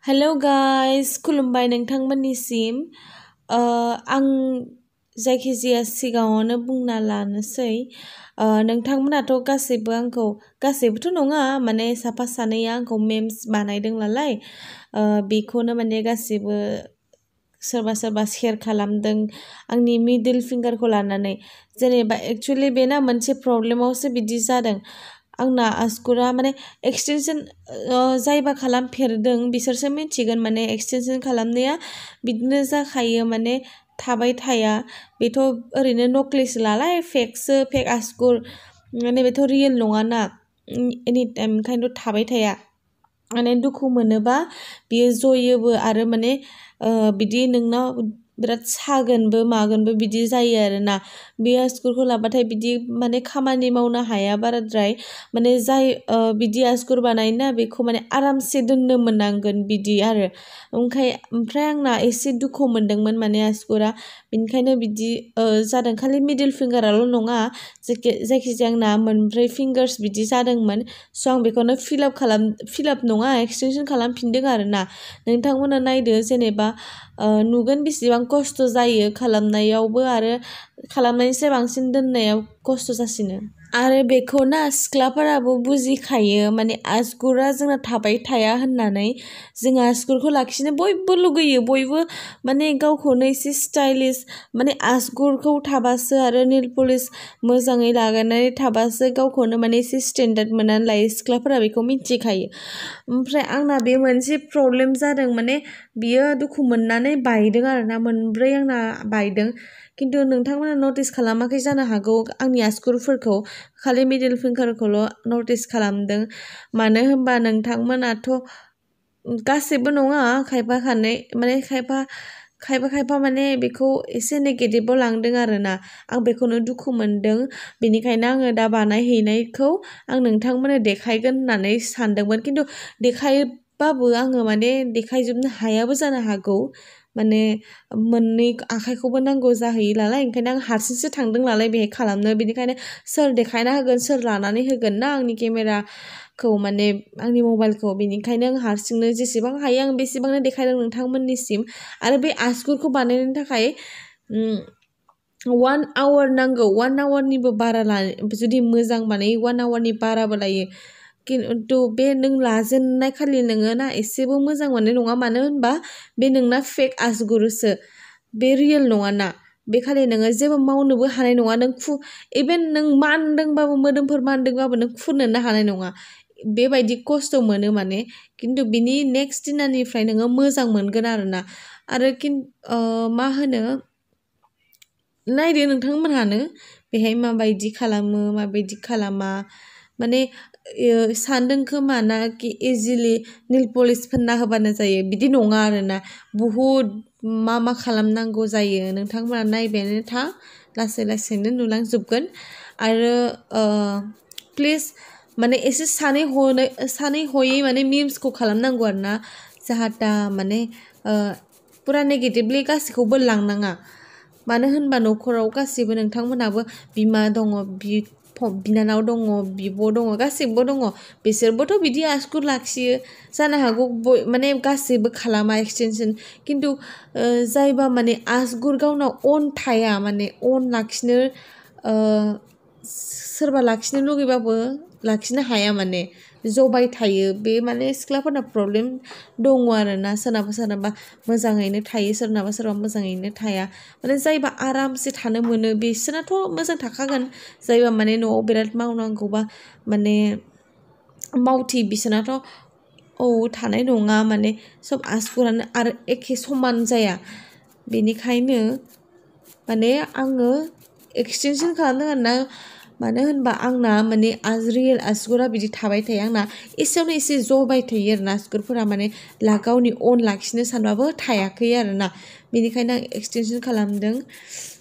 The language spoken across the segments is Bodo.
हेलो गाइस खुलुमबाय नोंथांमोननिसिम आं जायखिजाया सिगाङावनो बुंना लानोसै नोंथांमोनाथ' गासैबो आंखौ गासैबोथ' नङा माने साफा सानैया आंखौ मेम्स बानायदों नालाय बेखौनो माने गासैबो सोरबा सोरबा शेयार खालामदों आंनि मिडल फिंगारखौ लानानै जेनेबा एक्चुअली बेना मोनसे प्रब्लेमावसो बिदि जादों आंना आसुगुरा माने एक्सटेनसन जायबा खालामफेरदों बिसोरसो मिथिगोन माने एक्सटेनसन खालामनाया बिदिनो जाखायो माने थाबाय थाया बेथ' ओरैनो नक्लिस लालाय फेकसो फेक आसुगुर माने बेथ' रियेल नङाना एनि टाइम ओंखायनोथ' थाबाय थाया माने दुखु मोनोबा बियो जयोबो आरो माने बिदि नोंनाव बिराद सागोनबो मागोनबो बिदि जायो आरोना बे आसुगुरखौ लाबाथाय बिदि माने खामानि मावनो हाया बाराद्राय माने जाय बिदि आसुगुर बानायोना बेखौ माने आरामसे दोननो मोननांगोन बिदि आरो ओमफ्राय आंना एसे दुखु मोनदोंमोन माने आसुगुरा बेनिखायनो बिदि जादों खालि मिडल फिंगाराल' नङा जायखिजाया आंना मोनब्रै फिंगार्स बिदि जादोंमोन स' आं बेखौनो फिलाप नङा एक्सटेनसन खालामफिनदों आरोना नोंथांमोना नायदो जेनेबा नुगोन बेसेबां खस्थ' जायो खालामनायावबो आरो खालामनायनिफ्राय बांसिन दोननायाव खस्थ' जासिनो आरो बेखौ ना सिख्लाफोराबो बुजिखायो माने आसुगुरा जोंना थाबाय थाया होननानै जों आसुगुरखौ लाखिनो बयबो लुगैयो बयबो माने गावखौनो एसे स्टाइलिश माने आसुगुरखौ थाबासो आरो नेल पलिश मोजाङै लागायनानै थाबासो गावखौनो माने एसे स्टेन्डार्ड मोननानै लायो सिख्लाफोरा बेखौ मिथिखायो ओमफ्राय आंना बे मोनसे प्रब्लेम जादों माने बियो दुखु मोननानै बायदों आरोना मोनब्रै आंना बायदों खिन्थु नोंथांमोना नटिस खालामाखै जानो हागौ आंनि आसुगुरफोरखौ खालि मिडल फिंगारखौल' नटिस खालामदों मानो होनबा नोंथांमोनाथ' गासैबो नङा खायफा खानै माने खायफा माने बेखौ एसे नेगेटिभआव लांदों आरोना आं बेखौनो दुखु मोनदों बेनिखायनो आङो दा बानायहैनायखौ आं नोंथांमोननो देखायगोन होननानै सानदोंमोन खिन्थु देखायबाबो आङो माने देखायजोबनो हायाबो जानो हागौ माने मोननै आखाइखौबो नांगौ जाहैयो नालाय ओंखायनो आं हारसिंसो थांदों नालाय बेहाय खालामनो बेनिखायनो सोर देखायना होगोन सोर लानानै होगोन ना आंनि केमेराखौ माने आंनि मबाइलखौ बेनिखायनो आं हारसिंनो जेसेबां हायो आं बेसेबांनो देखायदों नोंथांमोननिसिम आरो बे आसुगुरखौ बानायनो थाखाय 1 आवार नांगौ 1 आवारनिबो बारा जुदि मोजां बानायो 1 आवारनि बाराबो लायो खिन्थु बे नों लाजेननाय खालि नोङो ना एसेबो मोजां मोननाय नङा मानो होनबा बे नोंना फेक आसुगुरसो बे रियेल नङाना बे खालि नोङो जेबो मावनोबो हानाय नङा नों इभेन नों मानदोंबाबो मोदोमफोर मानदोंबाबो नों फुननोनो हानाय नङा बेबायदि खस्थ' मोनो माने खिन्थु बिनि नेक्स्ट दिनानिफ्राय नोङो मोजां मोनगोन आरोना आरो मा होनो नायदो नोंथांमोनहानो बेहाय माबायदि खालामो माबायदि खालामा माने सानदों खोमा ना कि इजिलि नेल पलिश फोनना होबानो जायो बिदि नङा आरोना बुहुद मा खालामनांगौ जायो नोंथांमोना नायबायानो था लासै लासैनो नुलांजोबगोन आरो प्लिज माने एसे सानै हयै माने मिम्सखौ खालामनांगौ आरोना जाहाथा माने पुरा नेगेटिभलि गासैखौबो लांनाङा मानो होनबा न'खराव गासैबो नोंथांमोनाबो बिमा दङ बिनानाव दङ बिब' दङ गासैबो दङ बिसोरबोथ' बिदि आसुगुर लाखियो जानो हागौ माने गासैबो खालामा एक्सटेनसन खिन्थु जायबा माने आसुगुर गावनाव अन थाया माने अन लाखिनो सोरबा लाखिनो लुगैबाबो लाखिनो हाया माने जबाय थायो बे माने सिख्लाफोरना प्रब्लेम दङ आरोना सोरनाबा मोजाङैनो थायो सोरनाबा मोजाङैनो थाया माने जायबा आरामसे थानो मोनो बिसोरनाथ' मोजां थाखागोन जायबा माने न'आव बिराद मावनांगौबा माने मावथि बिसोरनाथ' थानाय नङा माने सब आसुगुरानो आरो एखे समान जाया बेनिखायनो माने आङो एक्सटेनसन खालामदों आरोना मानो होनबा आंना माने रियेल आसुगुरा बिदि थाबाय थाया आंना एसेयावनो एसे जबाय थायो आरोना आसुगुरफोरा माने गावनि अन लाखिनो सानबाबो थायाखै आरोना बेनिखायनो आं एक्सटेनसन खालामदों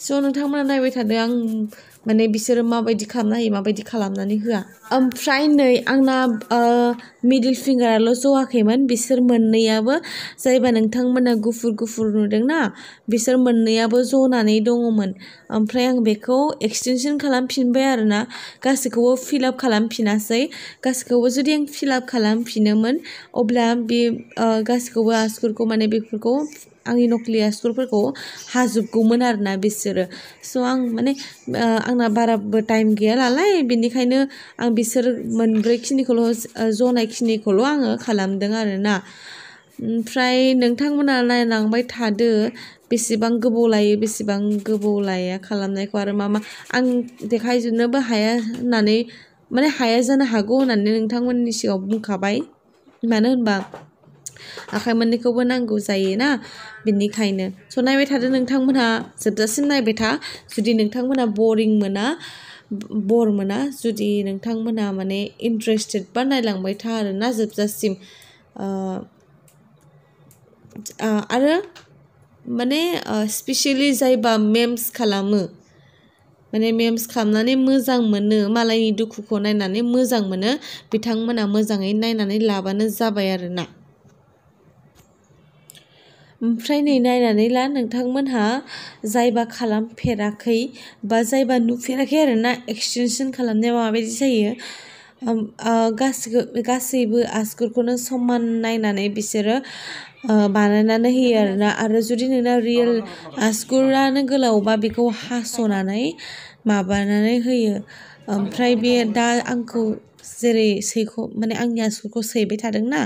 स' नोंथांमोना नायबाय थादो आं माने बिसोरो माबायदि खालामना होयो माबायदि खालामनानै होआ ओमफ्राय नै आंना मिडिल फिंगाराल' जवाखैमोन बिसोर मोननैयाबो जायबा नोंथांमोना गुफुर गुफुर नुदोंना बिसोर मोननैयाबो जनानै दङमोन ओमफ्राय आं बेखौ एक्सटेनसन खालामफिनबाय आरोना गासैखौबो फिलआप खालामफिनासै गासैखौबो जुदि आं फिलआप खालामफिनोमोन अब्ला बे गासैखौबो आसुगुरखौ माने बेफोरखौ आंनि नकलि आसुगुरफोरखौ हाजोबगौमोन आरोना बिसोरो स' आं माने आंना बाराबो टाइम गैया नालाय बेनिखायनो आं बिसोर मोनब्रैखिनिखौल' जनायखिनिखौल' आङो खालामदों आरोना ओमफ्राय नोंथांमोना नायलांबाय थादो बेसेबां गोबाव लायो बेसेबां गोबाव लाया खालामनायखौ आरो मा मा आं देखायजोबनोबो हाया होननानै माने हाया जानो हागौ होननानै नोंथांमोननि सिगाङाव बुंखाबाय मानो होनबा आखाइ मोननैखौबो नांगौ जायोना बेनिखायनो स' नायबाय थादो नोंथांमोनहा जोबजासिम नायबाय था जुदि नोंथांमोनहा बर मोना जुदि नोंथांमोनहा माने इन्टारेस्टेड बा नायलांबाय था आरोना जोबजासिम आरो माने स्पेसियेलि जायबा मेम्स खालामो माने मेम्स खालामनानै मोजां मोनो मालायनि दुखुखौ नायनानै मोजां मोनो बिथांमोना मोजाङै नायनानै लाबानो जाबाय आरोना ओमफ्राय नै नायनानै ला नोंथांमोनहा जायबा खालामफेराखै बा जायबा नुफेराखै आरोना एक्सटेनसन खालामनाया माबायदि जायो गासैबो आसुगुरखौनो समान नायनानै बिसोरो बानायनानै होयो आरोना आरो जुदि नोंना रियेल आसुगुरानो गोलावबा बेखौ हास'नानै माबानानै होयो ओमफ्राय बे दा आंखौ जेरै माने आंनि आसुगुरखौ सैबाय थादोंना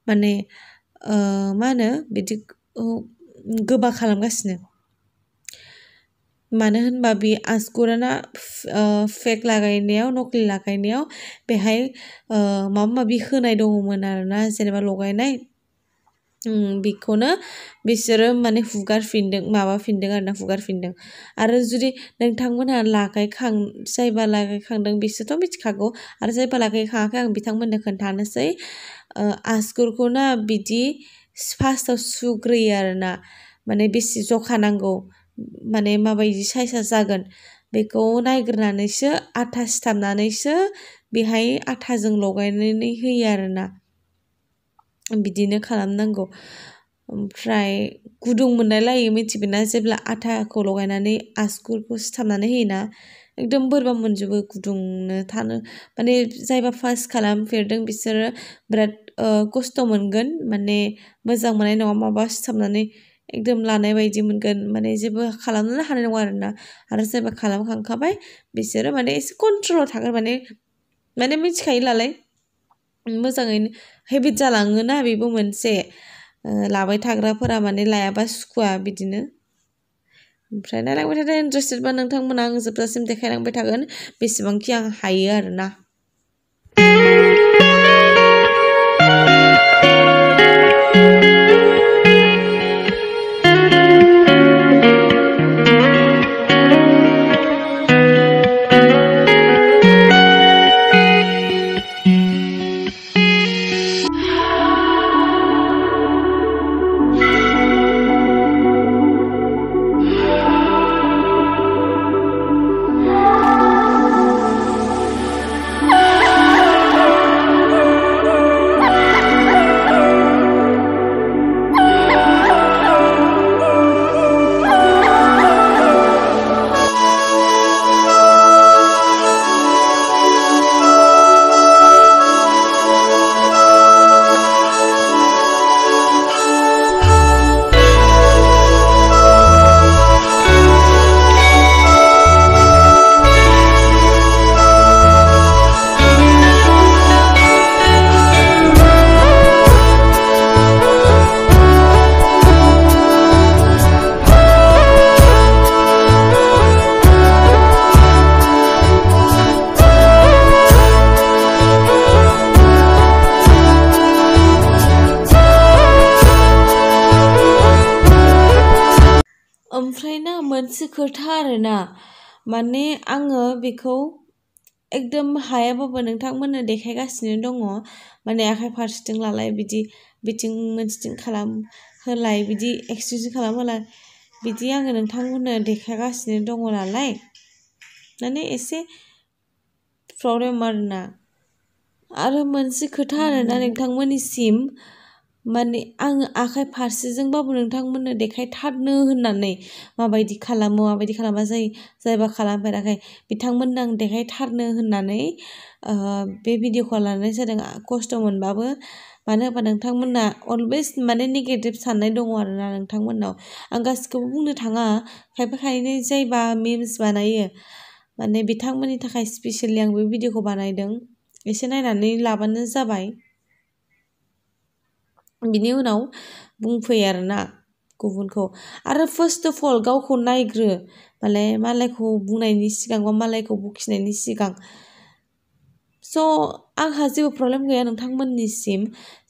माने मा होनो बिदि गोबा खालामगासिनो मानो होनबा बे आसुगुराना फेक लागायनायाव नकलि लागायनायाव बेहाय माबा माबि होनाय दङमोन आरोना जेनेबा लगायनाय बेखौनो बिसोरो माने हुगारफिनदों आरो जुदि नोंथांमोनहा जायबा लागायखांदों बिसोरथ' मिथिखागौ आरो जायबा लागायखाङाखै आं बिथांमोननो खोन्थानोसै आसुगुरखौ ना बिदि फार्स्टआव सुग्रोयो आरोना माने बेसे जखा नांगौ माने माबायदि साइजआ जागोन बेखौ नायग्रोनानैसो आथा सिथाबनानैसो बेहाय आथाजों लगायनानै होयो आरोना बिदिनो खालामनांगौ ओमफ्राय गुदुं मोनलायलायो मिथिबायना जेब्ला आथाखौ लगायनानै आसुगुरखौ सिथाबनानै होयोना एकदम बोरैबा मोनजोबो गुदुंनो थानो माने जायबा फार्स्ट खालामफेरदों बिसोरो बिराद खस्थ' मोनगोन माने मोजां मोननाय नङा माबा सिथाबनानै एकदम लानाय बायदि मोनगोन माने जेबो खालामनोनो हानाय नङा आरोना आरो जायबा खालामखांखाबाय बिसोरो माने एसे कन्ट्रलाव थागोन माने मिथिखायो नालाय मोजाङैनो हेबिट जालाङोना बेबो मोनसे लाबाय थाग्राफोरा माने लायाबा सुखुवा बिदिनो ओमफ्राय नायलांबाय थादो इन्टारेस्टेडबा नोंथांमोना आं जोबजासिम देखायलांबाय थागोन बेसेबांखि आं हायो आरोना ओमफ्राय ना मोनसे खोथा आरोना माने आङो बेखौ एकदम हायाबाबो नोंथांमोननो देखायगासिनो दङ माने आखाइ फारसेथिं लालाय बिदि बिथिं मोनसेथिं खालाम होलाय बिदि एक्सटेनसन खालाम होलाय बिदि आङो नोंथांमोननो देखायगासिनो दङ नालाय माने एसे प्रब्लेम आरोना। आरो मोनसे खोथा आरोना नोंथांमोननिसिम, माने आङो आखाइ फारसेजोंबाबो नोंथांमोननो देखायथारनो होननानै माबायदि खालामो माबायदि खालामा जायबा खालामफेराखै बिथांमोननो आं देखायथारनो होननानै बे भिडिअखौ लानाय जादों। खस्थ' मोनबाबो, मानो होनबा नोंथांमोना अलवेज माने नेगेटिभ साननाय दङ आरोना नोंथांमोननाव। आं गासिखौबो बुंनो थाङा, खायफा खायनै जायबा मिम्स बानायो माने बिथांमोननि थाखाय स्पेसियेलि आं बे भिडिअखौ बानायदों। एसे नायनानै लाबानो जाबाय। बिनि उनाव बुंफैयो आरोना गुबुनखौ। आरो फार्स्ट अफ अल गावखौ नायग्रो, माने मालायखौ बुंनायनि सिगां बा मालायखौ बखिनायनि सिगां। स' आंहा जेबो प्रब्लेम गैया नोंथांमोननिसिम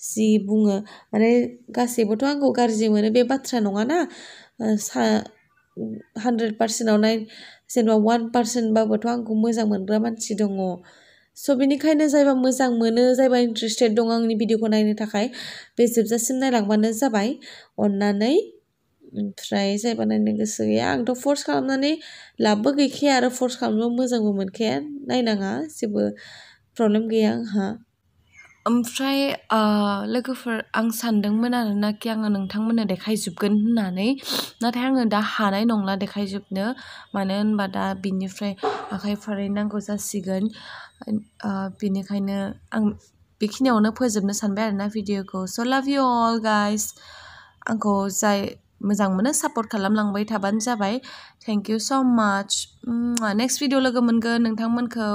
जि बुङो, माने गासैबोथ' आंखौ गाज्रि मोनो बे बाथ्रा नङाना। 100%आवनो जेनेबा 1%बाबोथ' आंखौ मोजां मोनग्रा मानसि दङ। स' बेनिखायनो जायबा मोजां मोनो, जायबा इन्टारेस्टेड दं आंनि भिडिअखौ नायनो थाखाय, बे जोबजासिम नायलांबानो जाबाय अननानै। ओमफ्राय जायबा नायनो गोसो गैया, आंथ' फर्स खालामनानै लाबबो गैखाया आरो फर्स खालामनो मोजांबो मोनखाया। नायनाङा, जेबो प्रब्लेम गैया आंहा। ओमफ्राय लोगोफोर, आं सानदोंमोन आरोना कि आङो नोंथांमोननो देखायजोबगोन होननानै, नाथाय आङो दा हानाय नंला देखायजोबनो। मानो होनबा दा बिनिफ्राय आखाइ फारनै नांगौ जासिगोन। बेनिखायनो आं बेखिनियावनो फोजोबनो सानबाय आरोना भिडिअखौ। स' लाभ इउ अल गाइस। आंखौ जाय मोजां मोनो सापर्ट खालामलांबाय थाबानो जाबाय। थेंक इउ स' माच। नेक्स्ट भिडिअ लोगो मोनगोन नोंथांमोनखौ।